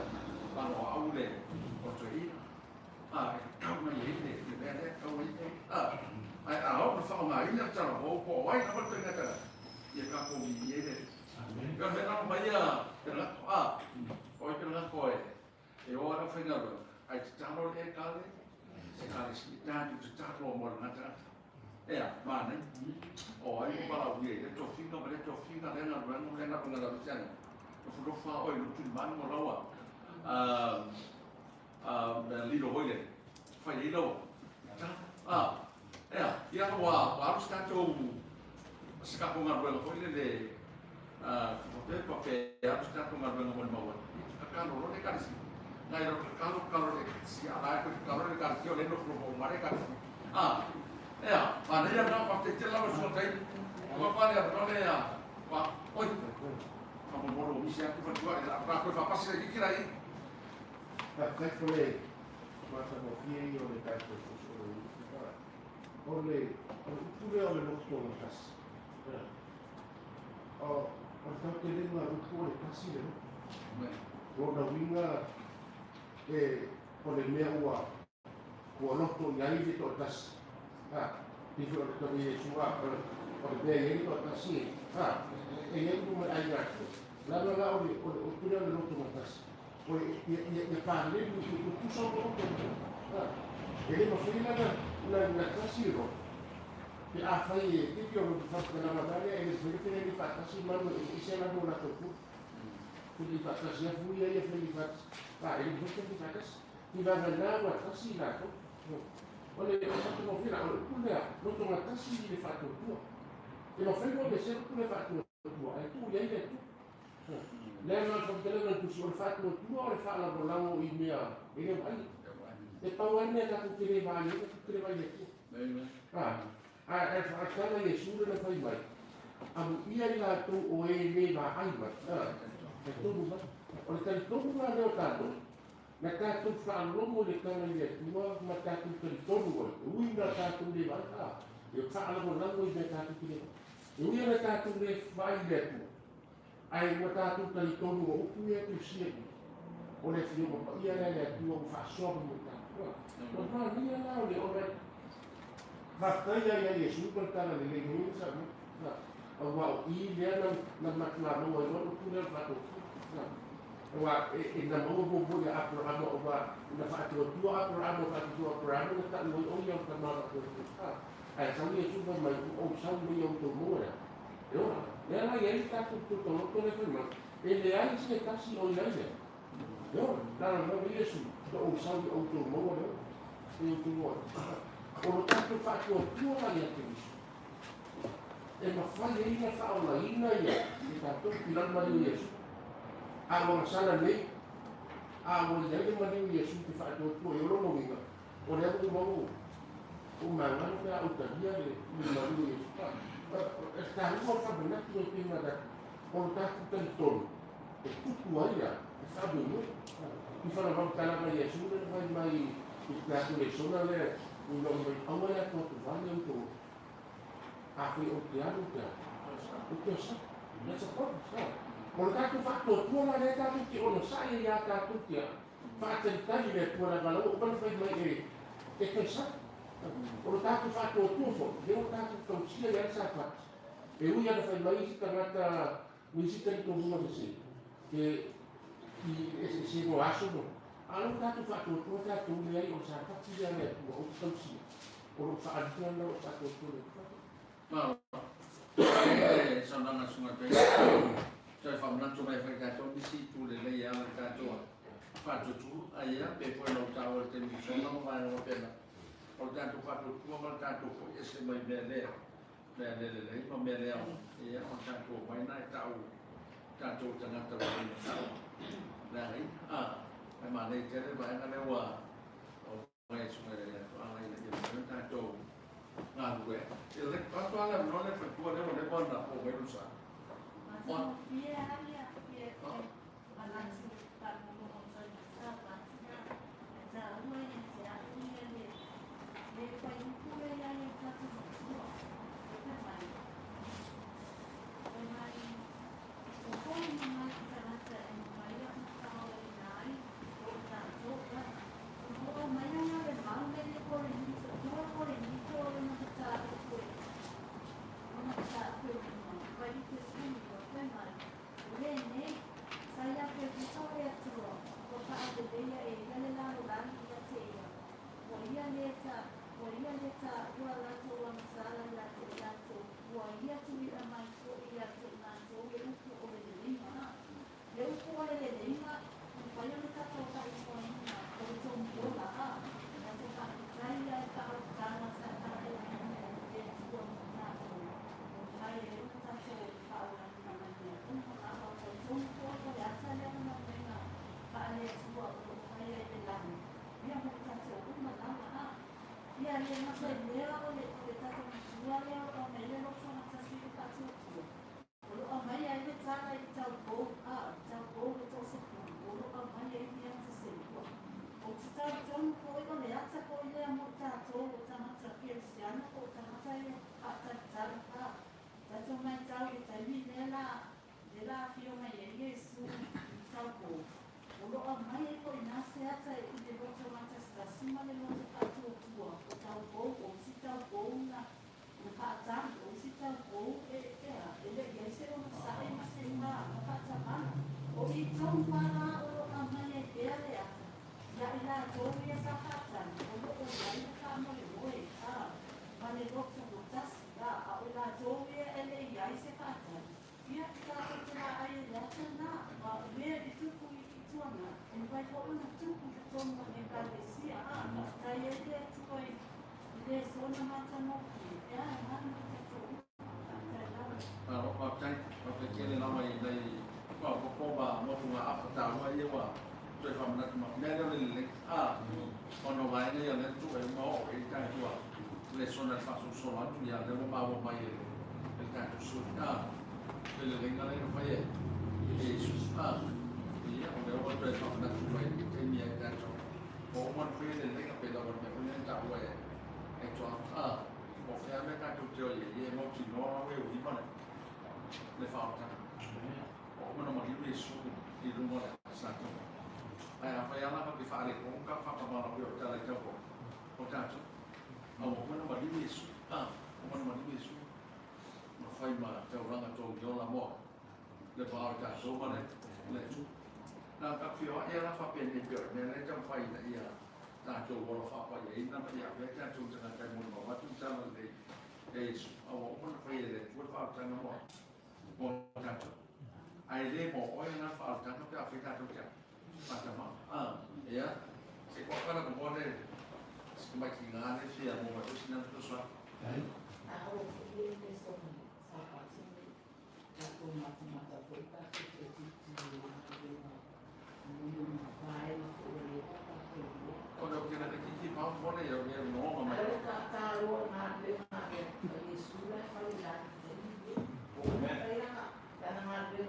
valoau le o toeaina e tatau mai ai le mea lea tatau ai ae a oo ina faaaogaina le talavou po o ai lava le ituaiga tagata ia tatou viia ai le Atua. O le mea lena mai ia te lako o ai te lako e E o ana faigaluega, ae tatalo le ekale, ekalesia, tatou tatalo mo lena tagata. Ea, manaia. O ai ua valaaulia i lea tofiga ma lea tofiga, lea galuega ma lea galuega na aveese ai. Nofonofo lava oe i lutu i manu ma laua mea lilo foi lele, fai ai lau tatalo. Ea, ia ua alu se tatou, se tatou galuega foi lele, Tufa pepa pe alu se tatou galuega molimau ai. Tatalo loa le Ekalesia. Nai lo tatalo, tatalo le Ekalesia, a la e toe tatalo le Ekalesia, o lea e nofonofo uma le Ekalesia. A, ea, manaia lena, faafetai tele lava le suaga taimi. Ua pale avanoa le a, pa, oi, faamolemole ua misi atu faletua, e la toe faapasi laitiiti la i. Faafetai ko le matagofie ia o le tatou O le upu lea o le loto gatasi. O le tautelega o le upu o le tasi le loto. Lona uiga o le mea ua loto i ai le toatasi. Pei foi o le tau Iesu o le mea e i ai le toatasi e i ai uma le aiga atoa. Leaga la o le upu lea o le loto gatasi, ia paleni, ia tutusa uma loto. E le mafai la na tasi le loto. Pe afai e pei o le faamatalaga lea e le mafai ona fai faatasi manu e eseese la mo latou fua. Fai faatasi lava fua ia fai faatasi. A e le mafai ona fai faatasi. I vagana ua tasi i latou. O le faatogafie la, o le upu lea, lotogatasi i le faatuatua. E mafai ona aveesea le upu lea faatuatua, ae tuu i ai le Atua. Lea na o le faamatalaga o le Tusi, o le faatuatua o le faalagolago i mea e le vaaia. E pau lava le mea tatou te le vaai ai, tatou te le vaai i le Atua. Ae faatala Iesu lana fai mai, Amuia i latou o e le vaai mai, talitonu mai. O le talitonuga lea o tatou, na tatou faalogo i le tala i le Atua ma tatou talitonu ai, e ui ina tatou le vaai, e faalagolago i mea tatou te le vaai. E ui ina tatou le vaai i le Atua, ae ua tatou talitonu o upu ia e tusia i i, o le Afioga Paia lea a le Atua ua faasoa mai mo tatou. O le manaia la o le ona faafetai lava ia Iesu ma le tala lelei foi na saunoa, aua o i lea na matua maua ai loa le upu lea o le faatuatua. Aua e na maua muamua ia Aperahama aua na faatuatua Aperahama, faatuatua Aperahama na tau ai o ia o le tama faatuatua. Ae sau Iesu fai mai, ua ou sau nei ia outou maua le a? E ola. Lea la e i ai le tatou totoloto lea fai mai, e leai se tasi o i ai lea. E ola. Na ona fai mai Iesu, na ou sau ia outou maua le ola. E outou maua. O lo tatou faatuatua la ia Keriso, e mafai ai ona faaolaina ia e tatou i lalo maliu o Iesu. A ua gasala nei, a ua i ai le maliu o Iesu te faatuatua i o lona uiga, O lea ua maua ua magalo pe a ou talia le maliu o Iesu. E taua le faamanatu e pei ona O le tatou talitonu e tupu ai le faamoemoe. I fanafautalaga Iesu lea na fai mai i le tatou lesona lea ina ua mai aua le atuatuvale outou. Afai ou te alu, ou te alu, ou te onosai. That's a promise. O le tatou faatuatua la lea tatou te onosai ai ia tatou te faatalitali le Atua leaga la ua uma ona fai mai e e toe sau. O le tatou faatuatua foi lea ua tatou tausia ai le Sapati. E ui lava ina fai mai isi tagata ma isi talitonuga sese e i eseesega o aso ma a o lea ua tatou faatuatua tatou leai o le Sapati lea a le Atua ou te tausia. O lou faaaliga lena o lou faatuatua i le Atua. Malo. Faafetai i le saunoaga a le Susuga Toeaina. Toe faamanatu mai foi tatou nisi itu lelei e ala i tatou faatuatua ai ia pei foi ona ou taua i le taimi ua sola ma vaega faapena. O le tatou faatuatua ma le tatou foi ese mai mea le mea le lelei ma mea le aoga, ia o le tatou omai lena e tau tatou tagata ua le matau le againa. Ae manaia tele le vaega lea ua mai e susuga i le Atoaga ina ia mafai ona tatou galulue ai. E lelei atu lava le avanoa lea i le faletua lea ua leva ona fou mai lou sa. Hoʻomau ana le mau mele Korinito, tua Korinito o lona mataupu e lona mataupu e lima, mai i te 19, fai mai, O lenei, sa ia Perisa o le Atua, ua whaaleleia e ia le lalolagi ia te ia, ua ia le ta, ua ia le taua latou agasala ia te i latou, ua ia tuuina mai foi ia te i matou le upu o le leleiga. Le upu o le leleiga, e mafai ona tatou faaigoaina o le tomiola, a tatou faafetai ia i faaolataga sa tapenaina e le Atua mo tatou, e mafai ai ona tatou faaolaina mai mea uma lava. O talitonu foi o le ata lea o galuega faale-Atua o lo o faia i le lagi, ia mo tatou uma lava, a. Ia le gata i lea o le o le tatou matua lea o lo o aumai le loto gatasi i le faatuatua. O lo o aumai ai le tala i le taupou, a, le taupou le toasefulu, o lo o aumai ai mea taselua. Ou te talitonu foi o le ata foi lea mo tatou o tagata kerisiano po o tagata ia faatalitali, a, tatou matau i le taimi lea la, lea la afio mai ai Iesu i le taupou, o lo o aumai ai foi i na se ata i le loto gatasitasi ma le loto faatuatua o taupou, o isi taupou na Na faatali o isi taupou e ea, e le i ai se onosai ma se paaga faatamala. O i tonu lava la o lo o aumai ai pea le ata, ia i latou ia sa faatali, o lo o i ai le faamoemoe, a, ma le loto gatasi, a, a o i latou ia e le i ai se faatali, ia, tatou te vaai i le ata lena, ma o mea i tupu i tuanai, e mafai foi ona tupu i totonu o le Ekalesia, a, faafetai ai le Atua i le sona matagofie, e a, e malu i tatou uma, faafetai lava. Malo, faafetai. Faafetai tele lava i nai faaopoopo ma motugaafa taua ia ua toe faamanatu mai. O le mea lea o le lelei, a, ona o vaega ia o lea na tuu ai uma oo i ai le tatou lesona i le faasolosolo atu, ia lea ua maua mai e le tatou sui usufono, a, le leleiga lea na fai e Iesu, a, ia, o lea ua toe faamanatu mai i le taimi ia i tatou. Ua uma ona fai le leleiga pei lava o le mea foi lea na taua e Toafa, a, o fea mea tatou te o i ai, ia e mautinoa lava e uiva le faaolataga. Ua uma ona maliu Iesu i luga o le Satani. Ae afai lava la te faaletonu ka faatamala pei o le tala i tau o tatou, a ua uma ona maliu Iesu, a, ua uma ona maliu Iesu ma fai ma taulaga togi ola moa le va o tatou ma le Atua. Na ta feoai lava faapenei pei o le mea lea e taumafai ina ia tatou ola faapaiaina ma ia avea tatou tagata e molimau atu le tala lelei e Iesu, a ua uma ona fai e le Atua le faaolataga moa mo tatou. Ae le mo oe lena faaolataga pe afai tatou te faatamala. Ia, se koa kala ko mo le si tamaiti ngā le fia mo mai foi sina fesoasoani. A oo foi i le sona Sapati nei, tatou matamata foi tatou te tilotilo i galuega i vaega foi o lea ua tatou iloa. Ona o kena te kiki pao mo le ia o noonga mai. Ae o ka tāua galuega a Iesu la e fai i lagi taimi nei. Fai lana galuega.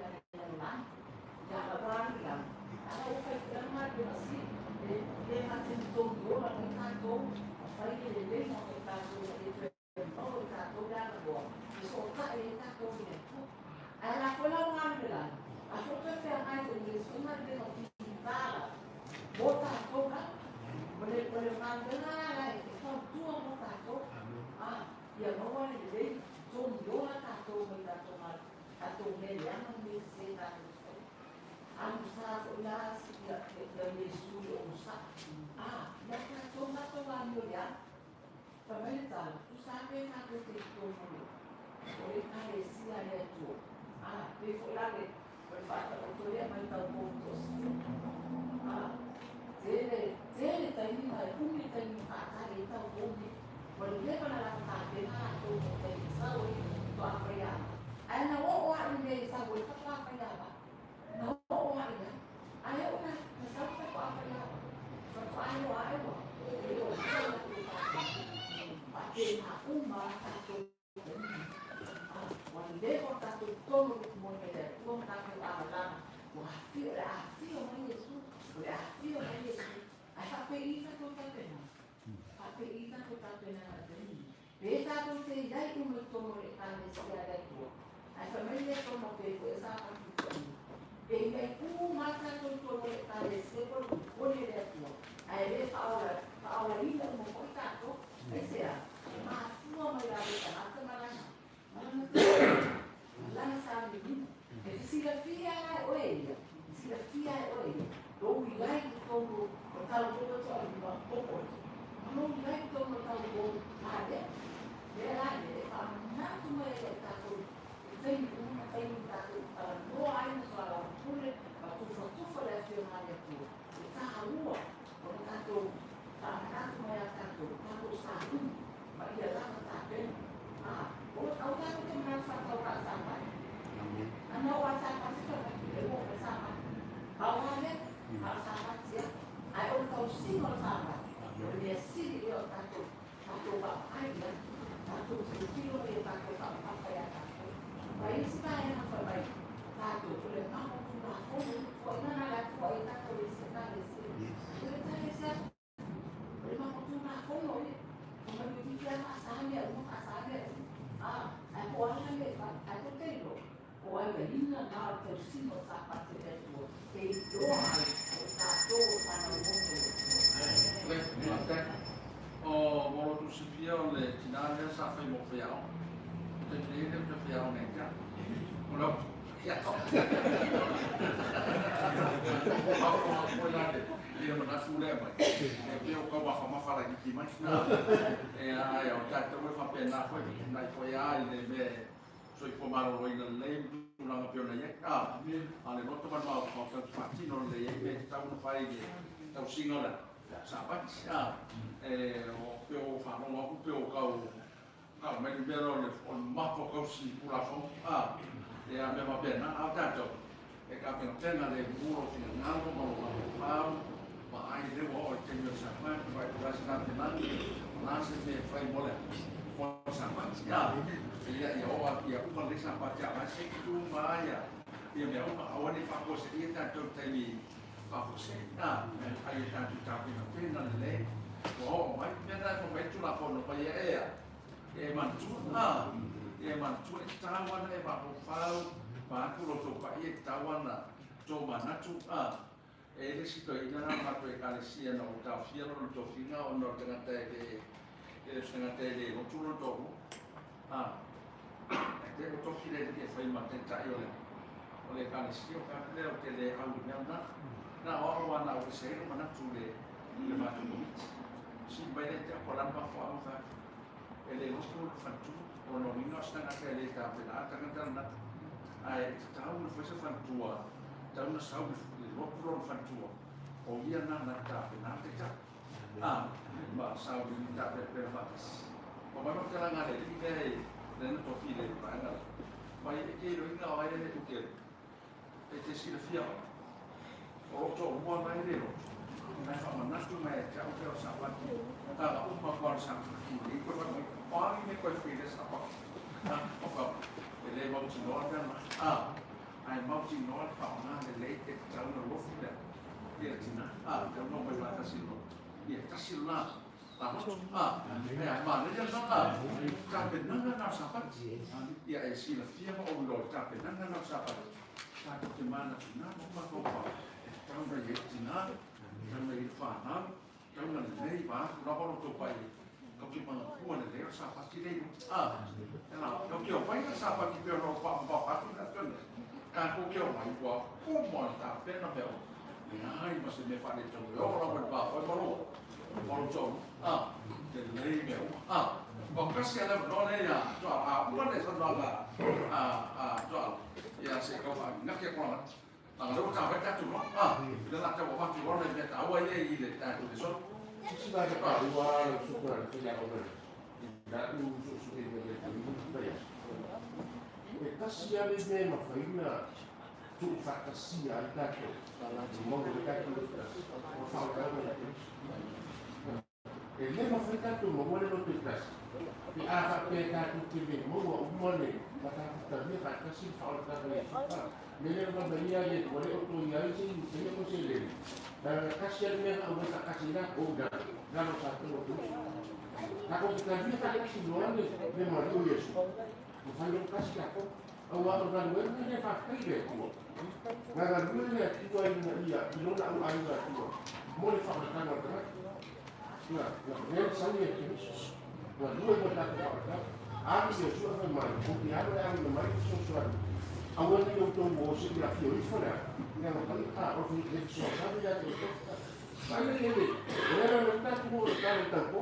tatou tatou mea leaga ma mea sese tatou te faia. Alusa foi la ia Iesu i le onosai. Ia tatou matou amio leaga. Fai mai le tala, tusa lava pe tatou te i totonu o le Ekalesia a le Atua. Pei foi la le o le faataoto lea mai tau 30. Tele, tele taimi ma e umi le taimi na faatali ai taupou nei. Ua leva ona latou tapena latou mo le taimi e sau ai faatoa fai ava. Ae na oo lava i le mea e sau ai faatoa fai ava. Na oo lava i ai. Ae oo ina sau faatoa fai ava. Faatoa iloa ae ua le o lava latou tapena. Faapena uma lava tatou taimi. Ua leva ona tatou totonu o le moe mai le Atua ma tatou alalaga. Ua afio, o le a afio mai Iesu, o le a afio mai Iesu. Ae faapei tatou tapenaga? Faapei tatou tapenaga i le taimi lenei? Pe tatou te i ai uma i totonu o le Ekalesia a le Atua, ae fai mai le Atua pe foi e sapati i Pe i ai uma lava tatou i totonu o le Ekalesia po o le poni a le Atua, ae le faaolaina uma foi tatou. Aisea? E mafua mai lava i tagata ma lana ma lana tausaga, ma lana sauniuniga. E te silafia la e oe ia, e silafia e oe ia, lou i ai i totonu o taupou e toalima o oe, ma lou i ai i totonu o taupou malea. Lea la ia, e faamanatu mai ai ia i tatou i taimi uma ma taimi tatou te talanoa ai ma soalaupule ma tufatufa le Afioga a le Atua, le taua o le tatou faamanatu mai ia tatou, tatou sauni ma ia lava tapena. O au tatou te manatu faatauvaa sa mai. Ana o a sapati fai mai, e ua o sapati. Pau lava lea, a o sapati lava. Ae o le tausiga o le sapati, o le mea sili lea o tatou, tatou vaavaai i ai. Tatou tilotilo ma ia tatou faamamafa ia tatou. Ma isi vaega fai mai, tatou, o le mapo Tulafono, tuuaiga na le Atua i tatou e isi Ekalesia. O le Ekalesia o le mapo Tulafono ia. Fai mai toeitiiti lava faasa mea uma, faasa mea uma. Ae po o a la mea e fai, ae tou te iloa, o aiaiga na o le tausiga o Sapati a le Atua e iloa ai o tatou o fanau loto i le Atua. Faafetai. O mo lo outou silafia o le tina lea sa fai mo faiaoga. O le taimi nei e le o toe faiaoga ia te au. O lau faiaoga. Mafaufau foi la le ia manatu lea mai. E pei o tau mafamafa laitiiti mai. Ae o tatou e faapena foi, fetuunai foi lava i le mea e soifua maloloina lelei ma tulaga pei ona i ai. A o le loto ma le mafaufau tatou te faatino lelei ai mea e tatau ona fai i le tausiga o le Sapati. E pei o faalogo atu pei o tau tau mai le mea lea o le mamafa o tausi Tulafono, ia mea faapena. A o tatou, e tapenapena le mu lou finagalo ma lou mafaufau, vaai lea ua oo i le taimi o le Sapati, vaai po o le a se tapenaga, o le a se mea e fai mo le Sapati. Ia, ia oo atu, ia uma lelei Sapati a o la e seki uma lava ia mea uma. Aua ne i faafuaseia tatou i le taimi faafuasei, a ia tatou tapenapena lelei ua oo mai. O le mea lena e fai mai ai le Tulafono mai ia ea, ia e manatua, ia e manatua, e tatau lava ona e mafaufau vaeatu lo outou paia, e tatau lava ona outou manatu. E i ai le isi toeaina la o le matou Ekalesia na ou taofia lona tofiga ona o le tagata e le, e le o se tagata e le lotu lona toalua. E te ua tofi le alii e fai ma taitai o le, o le Ekalesia, ou fai atu lea ou te le au i le mea lena. Na o au lava na au ese ai lou manatu i le, i le matou komiti. Sili mai lea ia te au po o le a le mafuaaga ou fai atu. E le lotu le faletua, o lona uiga o se tagata e le tapena le tagata lena. Ae e tatau ona fai se faletua, tatau ona sau i le lotu lona faletua, o ia lena na te tapena le taitai. A, ma sauniuni tapenapena faatasi. Ua mai faamatalaga a le alii lea e lea na tofi i le vaega lea. Mai e te iloiina o ai le te e te silafia oe. O lou toalua la e le lotu, ae faamanatu mai ia te au pea o Sapati, tala uma atu lava o le Sapati nei koe fai mai, o a ni mea koe fai i lea Sapati? A, o ka, e le mautinoa le mea lena. A, ae mautinoa le faaaoga lelei e tatau ona lotu lea, ia le tina, a, tatau ona omai faatasi i le lotu. Ia tasi lena lalotu, a, e a, manaia lena, a, tapenaga lena o le Sapati. Ia e silafia ma ou iloa i le tapenaga lena o le Sapati. Tatou te manatunatu ma mafaufau, e tatau ona i ai le tina, e tatau ona i ai le fanau, e tatau ona lelei vaeatu lava lo outou paia, tatou te manatua lelei. le sapati le a na o ke o mai le sapati pe no pa pa pa tu na tu tatou te omai ua uma ona tapena mea uma, leai ma se mea faaletonu e oo lava i le va fai ma lua, ma lou tolu, a, lelei mea uma, a. Ua tasi lava le avanoa lea ia Tuala, a uma le saunoaga a Tuala, ia se i tau faavinaki atu lava, leaga o lea ua ta mai le tatou loa, a, o lea o le a tau avatu loa nai mea taua ia i le tatou lesona. Sisi vaega taua lau susuga i le faiaoga i lau suesuega i le vaiaso. E tasi lava le mea e mafai ona tuufaatasia ai tatou e maua ai tatou loto tasi, o le faaolaga ia Keriso. E le mafai tatou maua le loto e tasi pe a faapea tatou te le maua uma le ma tatou talia faatasi le faaolataga a Iesu. Le mea lea na fai mai ai ua le o toe i ai se iutea po o se eleni, leaga tasi lava le mea na aumai faatasi ai latou i lalo, lalo o tatou o Keriso. Tatou te talia faatasi loa le maliu o Iesu, mafai loa ona tasi tatou. Aua o galuega lea e faafetai i le Atua. Na galue le Atua ina ia i lona auaiga Atua mo le faaolataga o le tagata. Na, na lea na sau ia Keriso. Galue mo le tatou faaolataga. Alu Iesu ae fai mai, ou te alu e auina mai le fesoasoani. Aua ne i outou o se i afio ifo le ala. Leaga pai, a, o le fesoasoani ia te outou. Mai le le, o le ala na tatou o le tala i taupo.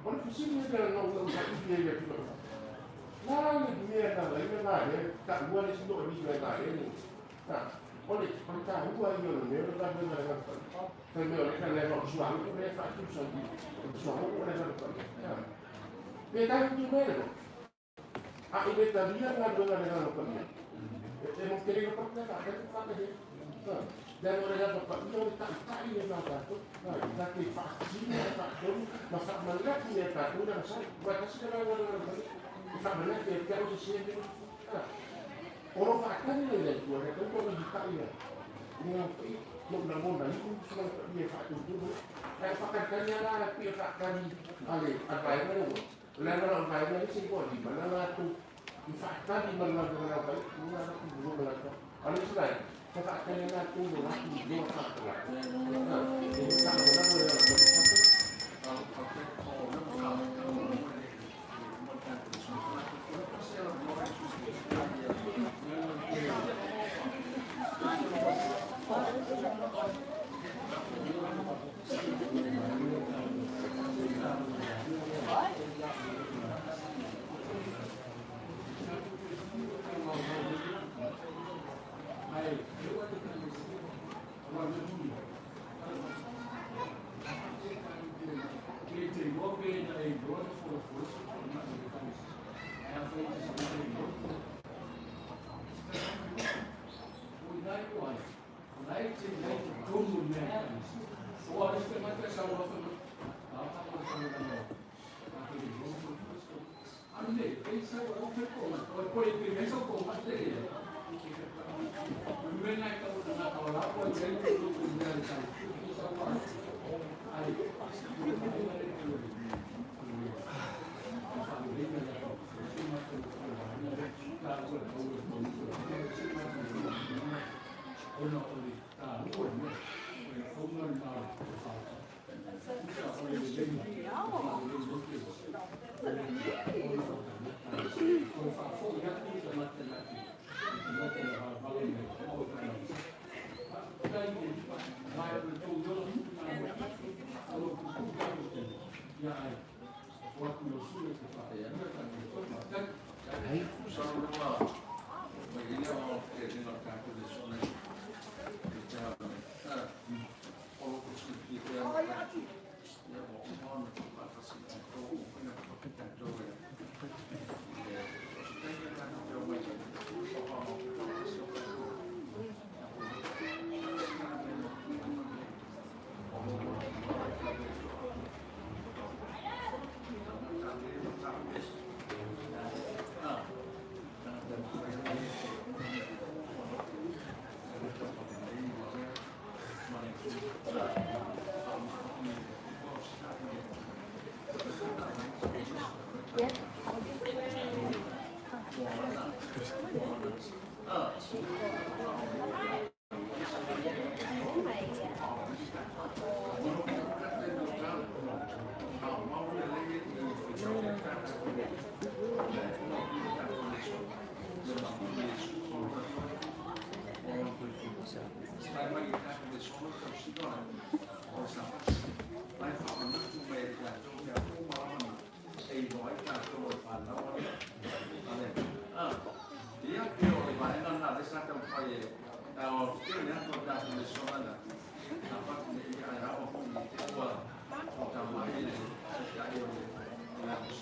O le fesili lea na ou saili ai i le tulaga. La le mea na ala ai ona valea, taua le isi toalima e valea le Ha, o le o le taua ia o le mea o le galuega a le Agaga Paia. Fai mai o le leaga o le suauu lea e faatusa i o le suauu o le Agaga Paia. Ha. Pe tatou tu mai le A i le talia le galuega a le Agaga Paia, e mo te le iloa faatali faatali. Leaga o le Agaga Paia o le taitai lena o tatou. Ta te faatino ma faatonu ma faamanatu ia tatou le agasala. Aua e tasi le agaga o le Agaga Paia, e faamanatu ia te au se se mea. O lo o faatali mai le Atua, e tatau ona hitai ia le Agaga Paia. Lou lagona iu se Agaga Paia e faatutulu. Ae faatalitali lava la pei o faatali a le vaega lea. O le ala o vaega ia se i toalima na latou i faatali ma le galuega na fai, ua latou iloa ma latou. A o le isi vaega, sa faatali ai latou i lo latou iloa faatalaa. E le lagolago i le ala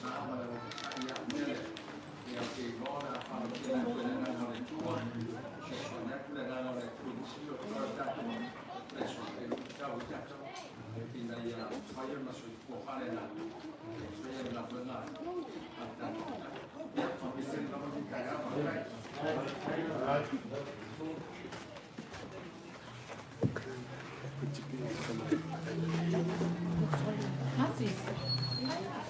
sa ma le alofatai ia le mea lea. Ia ou te iloa o le a faalautia atu e le Agaga o le Atua, fesoasoani atu le Agaga o le Atua i nisi o le tatou lesona e luitau ai tatou ina ia mafai ona soifua faaleagaga e faia le galuega a le tatou Matai. Ia, faamaisega lava lenei taeao. Faafetai.